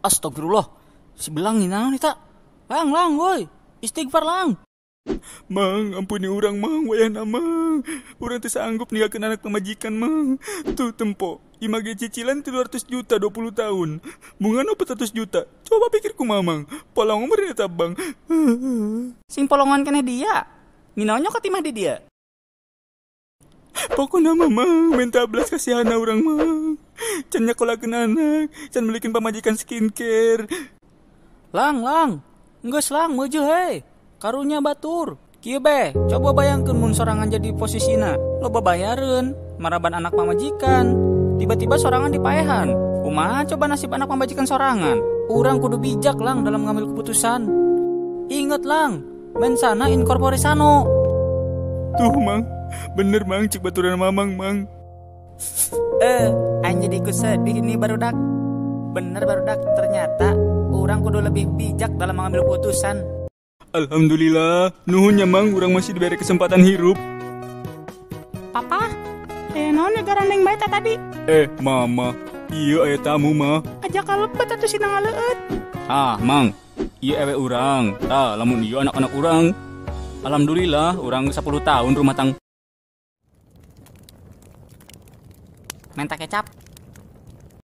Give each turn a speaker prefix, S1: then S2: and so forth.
S1: Astagfirullah. Si belang naon eta? Lang lang woi. Istighfar lang.
S2: Mang, ampuni urang mang, wayahna mang. Urang teu sanggup ninggalkeun anak pamajikan mang. Tuh tempo, imah ge cicilan 300 juta 20 tahun. Bunga 400 juta. Coba pikir kumaha mang. Polong umur eta bang.
S1: Sing polongan keneh dia. Nginaon nyokot imah di dia.
S2: Pokokna mah mang, minta belas kasihana urang mang. Can nyakolakeun anak, can melikeun pamajikan skincare.
S1: Lang lang, geus lang meujeun hei. Karunya batur. Kieu be, coba bayangkeun mun sorangan jadi posisina. Loba bayareun, maraban anak pamajikan. Tiba-tiba sorangan dipaehan. Kumaha coba nasib anak pamajikan sorangan? Urang kudu bijak lang dalam ngambil keputusan. Ingat lang, mensana in corpore sano.
S2: Tuh mang, bener mang cik baturan mamang mang.
S1: Aing jadi ikut sedih ini barudak. Bener barudak, ternyata urang kudu lebih bijak dalam mengambil keputusan.
S2: Alhamdulillah, nuhun nya mang, urang masih diberi kesempatan hirup.
S3: Papa, naon garandeng bae tadi?
S2: Mama, iya aya tamu mah.
S3: Aja kalebet atuh sina ngaleueut.
S2: Ah, mang, iya ewe urang. Tah, lamun ieu anak-anak urang. Alhamdulillah, urang 10 tahun rumah tangga.
S1: Menta kecap.